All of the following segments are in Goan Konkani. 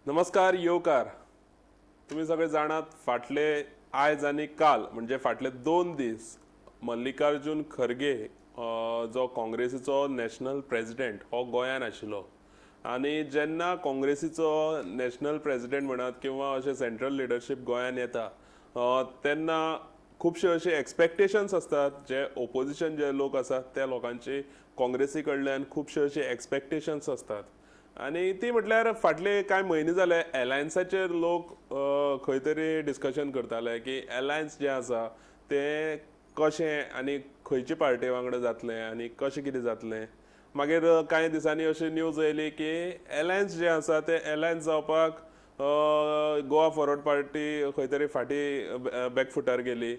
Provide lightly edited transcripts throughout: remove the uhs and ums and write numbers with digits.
नमस्कार, येवकार. तुम्ही सगळे जाणात, फाटले आयज आनी काल म्हणजे फाटले 2 दीस मल्लिकार्जुन खरगे जो काँग्रेसीचो नॅशनल प्रेजिडेंट हो गोंयान आशिल्लो आनी जेन्ना काँग्रेसीचो नॅशनल प्रेजिडेंट म्हणात किंवा अशें सेंट्रल लिडरशीप गोंयान येता तेन्ना खुबशे अशे एक्सपेक्टेशन्स आसतात. जे ओपोजिशन जे लोक आसात त्या लोकांची काँग्रेसी कडल्यान खुबशे अशे एक्सपेक्टेशन्स आसतात आनी ती म्हटल्यार फाटले कांय म्हयने जाले एलायन्साचेर लोक खंय तरी डिस्कशन करताले की एलायन्स जें आसा तें कशें आनी खंयचे पार्टी वांगडा जातलें आनी कशें कितें जातलें. मागीर कांय दिसांनी अशी न्यूज येयली की एलायन्स जें आसा तें एलायन्स जावपाक गोवा फॉरवर्ड पार्टी खंय तरी फाटीं बॅकफुटार गेली,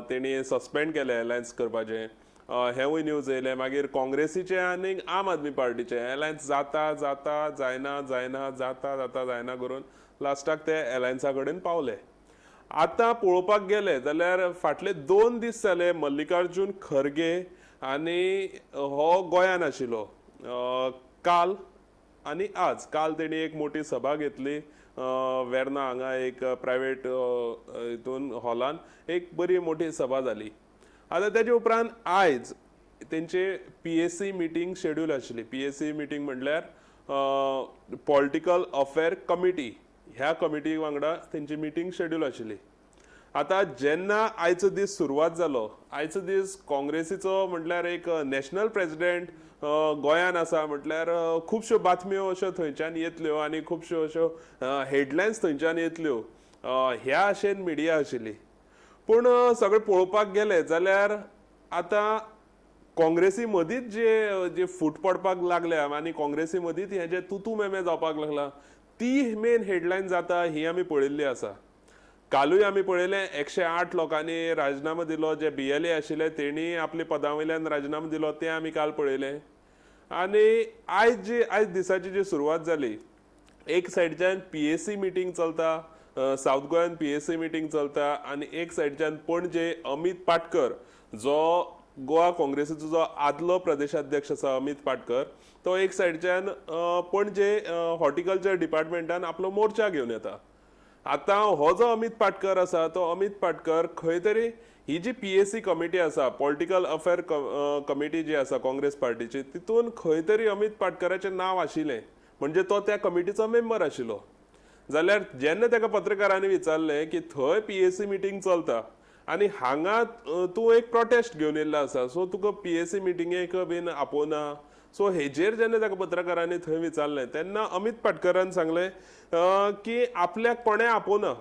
तेणी सस्पेंड केलें एलायन्स करपाचें, हेंवूय न्यूज येयलें. मागीर काँग्रेसीचें आनी आम आदमी पार्टीचें एलायन्स जाता जाता जायना जायना जाता जाता जायना करून लास्टाक ते एलायन्सा कडेन पावले. आतां पळोवपाक गेले जाल्यार फाटले 2 दीस जाले मल्लिकार्जुन खरगे आनी हो गोंयान आशिल्लो काल आनी आज. काल तेणी एक मोठी सभा घेतली वेर्ना हांगा एक प्रायवेट हितून हॉलान एक बरी मोठी सभा जाली. आतां तेजे उपरांत आयज तेंचे पीएसी मिटींग शेड्यूल आशिल्ली. पीएसी मिटींग म्हटल्यार पॉलिटिकल अफेयर कमिटी, ह्या कमिटी वांगडा तेंची मिटींग शेड्यूल आशिल्ली. आतां जेन्ना आयचो दीस सुरवात जालो, आयचो दीस काँग्रेसीचो म्हटल्यार एक नॅशनल प्रेजिडेंट गोंयान आसा म्हटल्यार खुबश्यो बातम्यो अश्यो थंयच्यान येतल्यो आनी खुबश्यो अश्यो हेडलायन्स थंयच्यान येतल्यो ह्या आशेन मिडिया आशिल्ली. पूण सगळें पळोवपाक गेले जाल्यार आतां काँग्रेसी मदींच जे जे फूट पडपाक लागल्या आनी काँग्रेसी मदींच हें जें तुतू मेमे जावपाक लागला ती मेन हेडलायन जाता ही आमी पळयल्ली आसा. कालूय आमी पळयलें 108 लोकांनी राजिनामो दिलो, जे BLA आशिल्ले तेणी आपल्या पदां वयल्यान राजिनामो दिलो तें आमी काल पळयलें. आनी आयज जी आयज दिसाची जी सुरवात जाली, एक सायडच्यान पीएसी मिटींग चलता, सावथ गोंयान पीएसी मिटींग चलता आनी एक सायडच्यान पणजे अमित पाटकर जो गोवा काँग्रेसीचो जो आदलो प्रदेशाध्यक्ष आसा अमित पाटकर तो एक सायडच्यान पणजे हॉर्टिकल्चर डिपार्टमेंटान आपलो मोर्चा घेवन येता. आतां हो जो अमित पाटकर आसा तो अमित पाटकर खंय तरी ही जी पीएसी कमिटी आसा, पॉलिटिकल अफेयर कमिटी जी आसा काँग्रेस पार्टीची, तितून खंय तरी अमित पाटकराचें नांव आशिल्लें, म्हणजे तो त्या कमिटीचो मेंबर आशिल्लो. जाल्यार जेन्ना ताका पत्रकारांनी विचारलें की थंय पीएसी मिटींग चलता आनी हांगा तूं एक प्रोटेस्ट घेवन येयल्लो आसा, सो तुका पीएसी मिटिंगेक बीन आपोवना, सो हेजेर जेन्ना ताका पत्रकारांनी थंय विचारलें तेन्ना अमित पाटकरान सांगलें की आपल्याक कोणें आपोवना.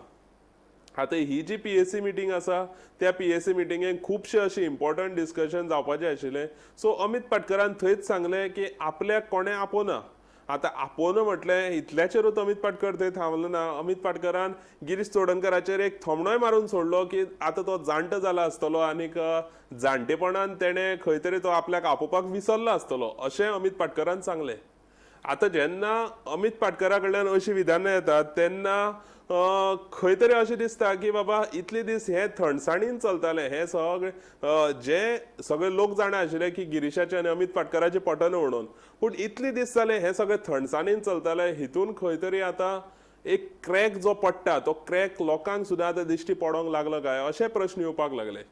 आतां ही जी पीएसी मिटींग आसा त्या पीएसी मिटिंगेक खुबशे अशें इम्पॉर्टंट डिस्कशन जावपाचें आशिल्लें. सो अमित पाटकरान थंयच सांगलें की आपल्याक कोणें आपोवना. आतां आपोवना म्हटलें इतल्याचेरूच अमित पाटकर थंय थांबलो ना. अमित पाटकरान गिरीश चोडणकराचेर एक थोमणोय मारून सोडलो की आतां तो जाणटो जाला आसतलो आनीक जाणटेपणान तेणें खंय तरी तो आपल्याक आपोवपाक विसरलो आसतलो अशें अमित पाटकरान सांगलें. आतां जेन्ना अमित पाटकरा कडल्यान अशीं विधानां येतात तेन्ना खंय तरी अशें दिसता की बाबा इतले दीस हें थंडसाणीन चलतालें, हें सगळें जे सगळे लोक जाणा आशिल्ले की गिरीशाचें आनी अमित पाटकराचें पटना म्हणून, पूण इतले दीस जाले हें सगळें थंडसाणीन चलतालें. हितून खंय तरी आतां एक क्रॅक जो पडटा तो क्रॅक लोकांक सुद्दां आतां दिश्टी पडोंक लागलो काय अशे प्रश्न येवपाक लागले.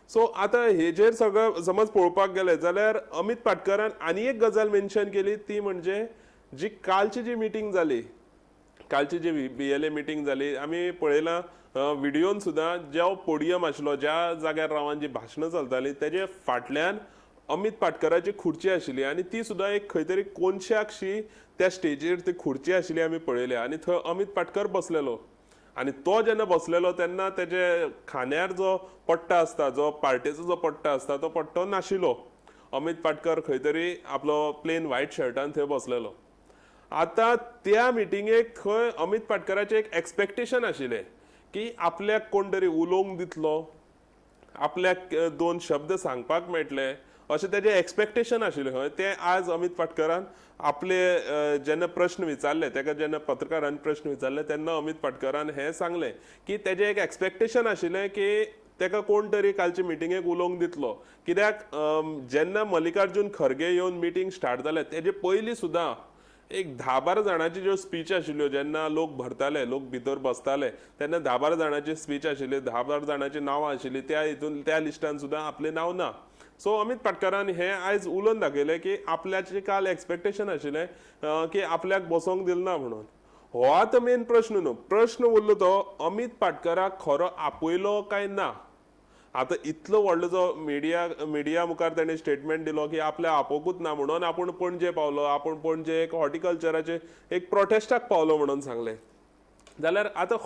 सो आतां हेजेर सगळें समज पळोवपाक गेले जाल्यार अमित पाटकरान आनी एक गजाल मेन्शन केली ती म्हणजे जी कालची जी मिटींग जाली, कालची जी BLA meeting जाली, आमी पळयलां व्हिडियोन सुद्दां जो पोडियम आशिल्लो ज्या जाग्यार रावन जी भाशणां चलतालीं तेजे फाटल्यान अमित पाटकराची खुर्ची आशिल्ली आनी ती सुद्दां एक खंय तरी कोनशाकशी त्या स्टेजीर ती खुर्ची आशिल्ली आमी पळयल्या आनी थंय अमित पाटकर बसलेलो. आनी तो जेन्ना बसलेलो तेन्ना तेजे खांद्यार जो पट्टा आसता, जो पार्टेचो जो पट्टा आसता तो पट्टो नाशिल्लो. अमित पाटकर खंय तरी आपलो प्लेन व्हायट शर्टान थंय बसलेलो. आतां त्या मिटिंगेक खंय अमित पाटकराचें एक एक्सपेक्टेशन आशिल्लें की आपल्याक कोण तरी उलोवंक दितलो, आपल्याक 2 शब्द सांगपाक मेळटले अशें तेजें एक्सपेक्टेशन आशिल्लें. खंय तें आज अमित पाटकरान आपले जेन्ना प्रश्न विचारले तेका, जेन्ना पत्रकारान प्रश्न विचारले तेन्ना अमित पाटकरान हें सांगलें की तेजें एक एक्सपेक्टेशन आशिल्लें की तेका कोण तरी कालचे मिटिंगेक उलोवंक दितलो. कित्याक जेन्ना मल्लिकार्जुन खरगे येवन मिटींग स्टार्ट जालें तेजे पयलीं सुद्दां एक 10-12 जाणांची ज्यो स्पीच आशिल्ल्यो, जेन्ना लोक भरताले, लोक भितर बसताले तेन्ना 10-12 जाणांची स्पीच आशिल्ली, 10-12 जाणांची नांवां आशिल्ली, त्या हितून त्या लिस्टान सुद्दां आपलें नांव ना. सो अमित पाटकारान हें आयज उलोवन दाखयलें की आपल्याचें काल एक्सपेक्टेशन आशिल्लें की आपल्याक बसोंक दिलें ना म्हणून. हो आतां मेन प्रश्न न्हू, प्रश्न उरलो तो अमित पाटकाराक खरो आपयलो काय ना. आतां इतलो व्हडलो जो मिडिया मुखार ताणें स्टेटमेंट दिलो की आपल्याक आपोवकूच ना म्हणून आपूण पणजे पावलो, आपूण पणजे एक हॉर्टिकल्चराचे एक प्रोटेस्टाक पावलो म्हणून सांगलें. जाल्यार आतां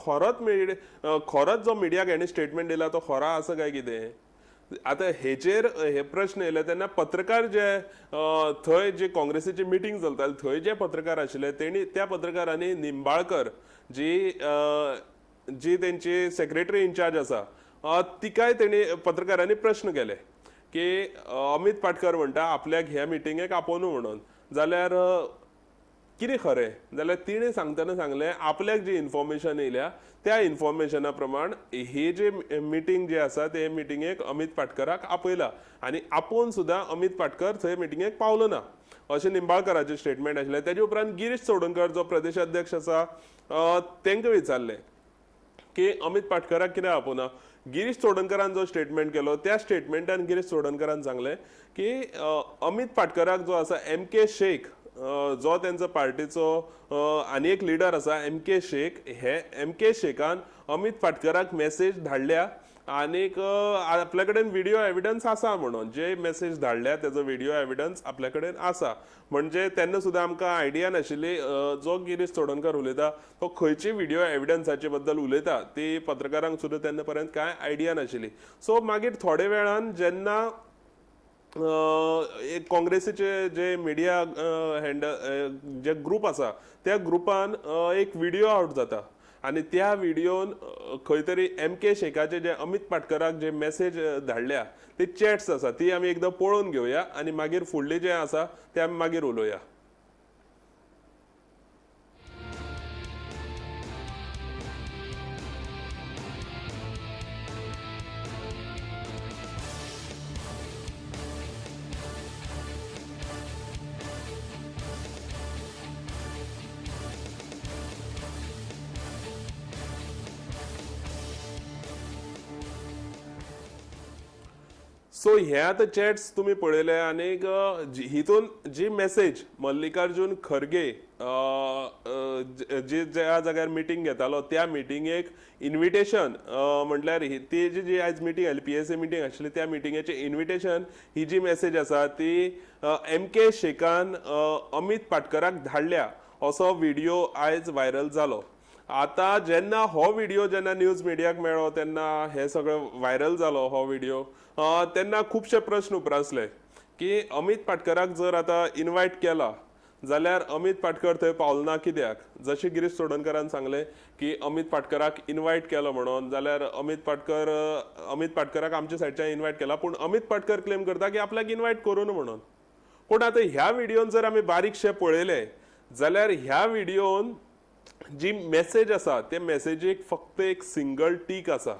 खरोच जो मिडियाक हेणें स्टेटमेंट दिला तो खरो आसा काय कितें, आतां हेचेर हे प्रश्न येयले तेन्ना पत्रकार जे थंय जे काँग्रेसीची मिटींग चलताली थंय जे पत्रकार आशिल्ले तेणी त्या पत्रकारांनी निंबाळकर जी जी तेंची सेक्रेटरी इन्चार्ज आसा तिकाय तेणी पत्रकारांनी प्रश्न केले की अमित पाटकर म्हणटा आपल्याक ह्या मिटिंगेक आपोवनू म्हणून, जाल्यार कितें खरें? जाल्यार तिणें सांगतना सांगलें आपल्याक जी इन्फॉर्मेशन येयल्या त्या इन्फॉर्मेशना प्रमाण ही जी मिटींग जी आसा ते मिटिंगेक अमित पाटकराक आपयला आनी आपोवन सुद्दां अमित पाटकर थंय मिटिंगेक पावलो ना अशें निंबाळकराचें स्टेटमेंट आशिल्लें. तेजे उपरांत गिरीश चोडणकर जो प्रदेश अध्यक्ष आसा तांकां विचारलें की अमित पाटकराक कित्याक आपोवना. गिरीश चोडणकरान जो स्टेटमेंट केलो त्या स्टेटमेंटान गिरीश चोडणकरान सांगलें की अमित पाटकराक जो आसा एम के शेख जो तेंचो पार्टीचो आनी एक लिडर आसा एम के शेख, हे एम के शेखान अमित पाटकराक मेसेज धाडल्या आनीक आपल्या कडेन व्हिडियो एविडन्स आसा म्हणून, जे मेसेज धाडल्या तेजो व्हिडियो एविडन्स आपल्या कडेन आसा. म्हणजे तेन्ना सुद्दां आमकां आयडिया नाशिल्ली जो गिरीश चोडणकर उलयता तो खंयची व्हिडियो एविडन्साचे बद्दल उलयता ती पत्रकारांक सुद्दां तेन्ना पर्यंत कांय आयडिया नाशिल्ली. सो मागीर थोडे वेळान जेन्ना एक काँग्रेसीचे जे मिडिया हँडल जे ग्रुप आसा त्या ग्रुपान एक व्हिडियो आवट जाता आनी त्या व्हिडियोन खंय तरी एम के शेखाचे जे अमित पाटकराक जे मेसेज धाडल्या ती चॅट्स आसा ती आमी एकदां पळोवन घेवया आनी मागीर फुडले जे आसा ते आमी मागीर उलोवया. सो हे आतां चॅट्स तुमी पळयले आनीक हितून जी मेसेज मल्लिकार्जून खरगे जी ज्या जाग्यार मिटींग घेतालो त्या मिटिंगेक इन्विटेशन म्हटल्यार ती जी आयज मिटींग आसली PSA meeting आशिल्ली त्या मिटिंगेचे इन्विटेशन ही जी मेसेज आसा ती एम के शेखान अमित पाटकराक धाडल्या असो व्हिडियो आयज व्हायरल जालो. आतां जेन्ना हो व्हिडियो जेन्ना न्यूज मिडियाक मेळ्ळो तेन्ना हे सगळें व्हायरल जालो हो व्हिडियो तेन्ना खुबशे प्रश्न उप्रासले की अमित पाटकराक जर आतां इनवायट केला जाल्यार अमित पाटकर थंय पावलो ना कित्याक? जशें गिरीश चोडणकरान सांगलें की अमित पाटकराक इनवायट केलो म्हणून, जाल्यार अमित पाटकराक आमच्या सायडच्यान इनवायट केला पूण अमित पाटकर क्लेम करता की आपल्याक इनवायट करूं न्हू म्हणून. पूण आतां ह्या व्हिडियोन जर आमी बारीकशें पळयलें जाल्यार ह्या व्हिडियोन जी मेसेज आसा ते मेसेजीक फक्त एक सिंगल टीक आसा.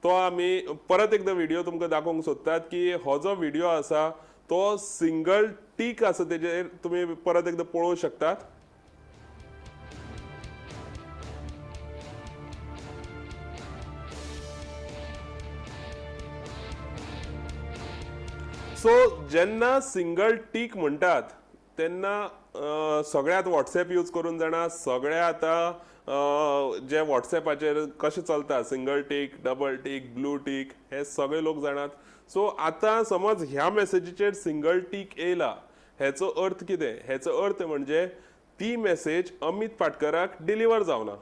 तो आमी परत एकदां व्हिडियो तुमकां दाखोवंक सोदतात की हो जो व्हिडियो आसा तो सिंगल टीक आसा तेजेर तुमी परत एकदां पळोवंक शकतात. सो जेन्ना सिंगल टीक म्हणटात तेन्ना सगळ्यात वॉट्सएप यूज करून जाणा, सगळे आतां जे वॉट्सएपाचेर कशें चलता single tick, double tick, blue tick हे सगळे लोक जाणात. सो आतां समज ह्या मेसेजीचेर सिंगल टीक येयला हेचो अर्थ कितें? हेचो अर्थ म्हणजे ती मेसेज अमित पाटकराक डिलिव्हर जावना.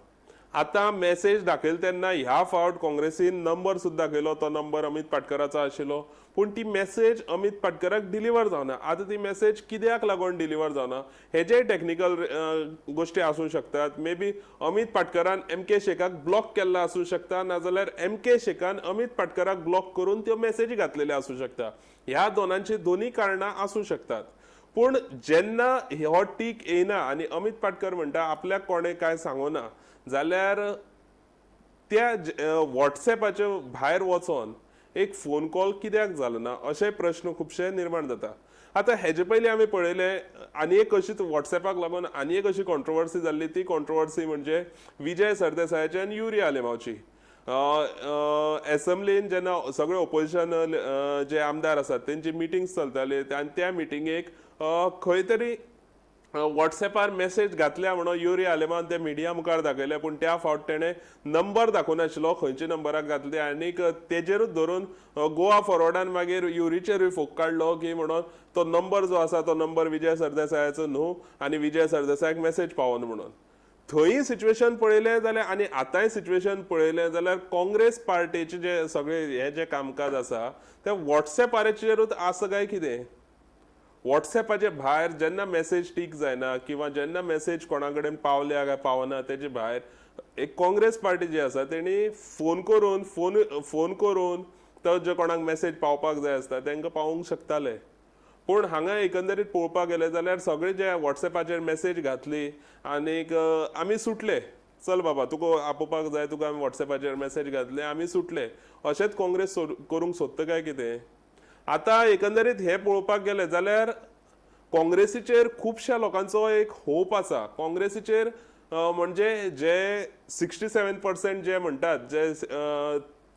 आतां मेसेज दाखयली तेन्ना ह्या फावट काँग्रेसीन नंबर सुद्दां दाखयलो, तो नंबर अमित पाटकराचो आशिल्लो पूण ती मेसेज अमित पाटकराक डिलिव्हर जावना. आतां ती मेसेज कित्याक लागून डिलिव्हर जावना हेजे टॅक्निकल गोश्टी आसूं शकतात. मे बी अमित पाटकरान एम के शेखाक ब्लॉक केल्लो आसूं शकता, नाजाल्यार एम के शेखान अमित पाटकराक ब्लॉक करून त्यो मेसेजी घातलेल्यो आसूं शकता. ह्या दोनांची दोनूय कारणां आसूं शकतात. पूण जेन्ना हो टीक येयना आनी अमित पाटकर म्हणटा आपल्याक कोणें कांय सांगूना जाल्यार त्या वॉट्सएपाचे भायर वचोन एक फोन कॉल कित्याक जालो ना अशे प्रश्न खुबशे निर्माण जाता. आतां हेजे पयलीं आमी पळयलें आनी एक अशीच वॉट्सॅपाक लागून आनी एक अशी कॉन्ट्रोवर्सी जाल्ली, ती कॉन्ट्रोवर्सी म्हणजे विजय सरदेसायाची आनी युरी आलेमांवची. एसेंब्लीन जेन्ना सगळे ओपोजिशन जे आमदार आसात तेंची मिटिंग्स चलताली आनी त्या मिटिंगेक खंय तरी वॉट्सॅपार मॅसेज घातल्या म्हणून युरी आलेमांवान ते मिडिया मुखार दाखयले, पूण त्या फावट तेणें नंबर दाखोवनाशिल्लो खंयच्या नंबराक घातले आनीक तेजेरूच धरून गोवा फॉरवर्डान मागीर युरीचेरूय फोग काडलो की म्हणून तो नंबर जो आसा तो नंबर विजय सरदेसायाचो न्हू आनी विजय सरदेसायाक मॅसेज पावोन म्हणून. थंय सिच्युएशन पळयलें जाल्यार आनी आतांय सिच्युएशन पळयलें जाल्यार काँग्रेस पार्टीचे जे सगळे हे जे कामकाज आसा ते वॉट्सॅपाचेरूच आसा काय कितें? वॉट्सॅपाचे भायर जेन्ना मॅसेज टीक जायना किंवा जेन्ना मॅसेज कोणा कडेन पावल्या काय पावना तेजे भायर एक काँग्रेस पार्टी जी आसा तेणी फोन करून फोन करून तो जे कोणाक मॅसेज पावपाक जाय आसता तांकां पावोवंक शकताले. पूण हांगा एकंदरीत पळोवपाक गेले जाल्यार सगळे जे वॉट्सॅपाचेर मॅसेज घातली आनीक आमी सुटले, चल बाबा तुका आपोवपाक जाय तुका आमी वॉट्सॅपाचेर मॅसेज घातले आमी सुटले, अशेंच काँग्रेस करूंक सोदता काय कितें? आतां एकंदरीत हें पळोवपाक गेलें जाल्यार काँग्रेसीचेर खुबश्या लोकांचो एक होप आसा. काँग्रेसीचेर म्हणजे जे 67% जे म्हणटात, जे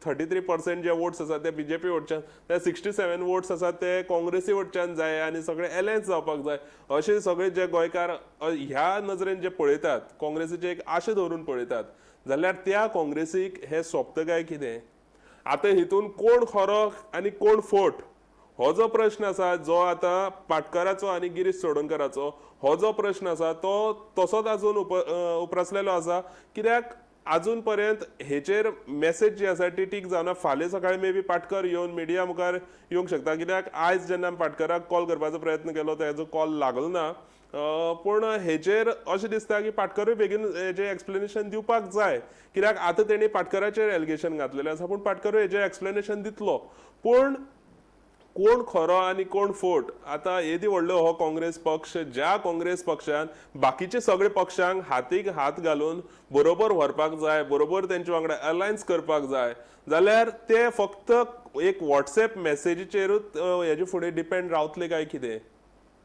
33% जे वोट्स आसात ते बीजेपी वटच्यान, ते 67 वोट्स आसात ते काँग्रेसी वटच्यान जाय आनी सगळे एलायन्स जावपाक जाय अशे सगळे जे गोंयकार ह्या नजरेन जे पळयतात, काँग्रेसीचे एक आशा दवरून पळयतात जाल्यार त्या काँग्रेसीक हें सोंपता काय कितें? आतां हितून कोण खरो आनी कोण फोट हो जो प्रश्न आसा, जो आतां पाटकराचो आनी गिरीश चोडणकराचो हो जो प्रश्न आसा तो तसोच आजून उप्रासलेलो आसा. कित्याक आजून पर्यंत हेचेर मॅसेज जी आसा ती टीक जावना. फाल्यां सकाळीं मे बी पाटकर येवन मिडिया मुखार येवंक शकता, कित्याक आयज जेन्ना आमी पाटकराक कॉल करपाचो प्रयत्न केलो तेजो कॉल लागलो ना. पूण हेचेर अशें दिसता की पाटकरूय बेगीन हेजें एक्सप्लेनेशन दिवपाक जाय, कित्याक आतां तेणी पाटकराचेर एलिगेशन घातलेलें आसा, पूण पाटकरूय हेजें एक्सप्लेनेशन दितलो. पूण कोण खरो आनी कोण फोट, आतां येदी व्हडलो हो काँग्रेस पक्ष, ज्या काँग्रेस पक्षान बाकीचे सगळे पक्षांक हातीक हात घालून बरोबर व्हरपाक जाय, बरोबर तेंचे वांगडा अलायन्स करपाक जाय, जाल्यार ते फक्त एक वॉट्सॅप मॅसेजीचेरूच हेजे फुडें डिपेंड रावतले काय कितें,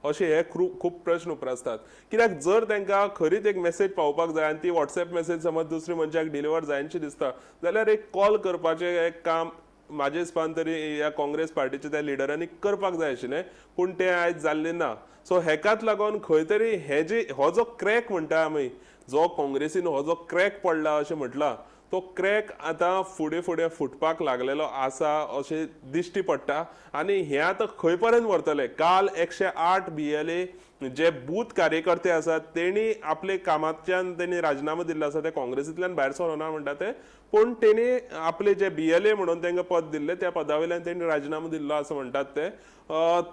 अशे हे खूब प्रश्न उप्रासतात. कित्याक जर तांकां खरीच एक मॅसेज पावोवपाक जाय आनी ती वॉट्सॅप मॅसेज समज दुसरी मनशाक डिलिव्हर जायनशी दिसता जाल्यार एक कॉल करपाचें एक काम म्हाजे हिसपान तरी ह्या काँग्रेस पार्टीच्या त्या लिडरांनी करपाक जाय आशिल्लें, पूण तें आयज जाल्लें ना. सो हेकाच लागून खंय तरी हे जे हो जो क्रॅक म्हणटा आमी, जो काँग्रेसीन हो जो क्रॅक पडला अशें म्हटलां, तो क्रॅक आतां फुडें फुडें फुटपाक लागलेलो आसा अशें दिश्टी पडटा. आनी हें आतां खंय पर्यंत व्हरतले? काल 108 BLA जे बूथ कार्यकर्ते आसात तेणी आपले कामांतल्यान तेणी राजिनामो दिल्लो आसा, ते काँग्रेसींतल्यान भायर सरोना म्हणटा ते, पूण तेणी आपले जे BLA म्हणून तांकां पद दिल्लें त्या पदा वयल्यान तेणी राजिनामो दिल्लो आसा म्हणटात ते.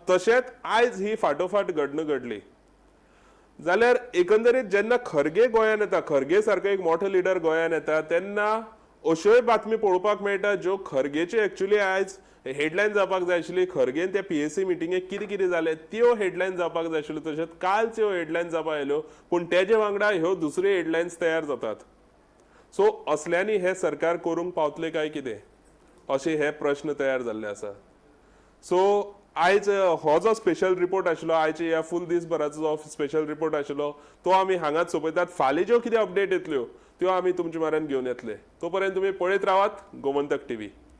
तशेंच आयज ही फाटोफाट घडणूक घडली जाल्यार एकंदरीत जेन्ना खरगे गोंयान येता, खरगे सारको एक मोठो लिडर गोंयान येता तेन्ना अश्योय बातमी पळोवपाक मेळटा ज्यो खरगेची एक्चुअली आयज हेडलायन जावपाक जाय आशिल्ली. खरगेन त्या PAC मिटिंगेक कितें कितें जालें त्यो हेडलायन जावपाक जाय आशिल्ल्यो, तशेंच कालच्यो हेडलायन जावपाक आयल्यो, पूण तेजे वांगडा ह्यो दुसऱ्यो हेडलायन्स तयार जातात. सो असल्यांनी हें सरकार करूंक पावतलें काय कितें, अशे हे प्रश्न तयार जाल्ले आसा. सो आयज हो जो स्पेशल रिपोर्ट आशिल्लो, आयचे ह्या फूल दीसभराचो जो स्पेशल रिपोर्ट आशिल्लो तो आमी हांगाच सोंपयतात. फाल्यां ज्यो कितें अपडेट येतल्यो त्यो आमी तुमचे म्हऱ्यान घेवन येतले. तो पर्यंत तुमी पळयत रावात गोमंतक टीव्ही.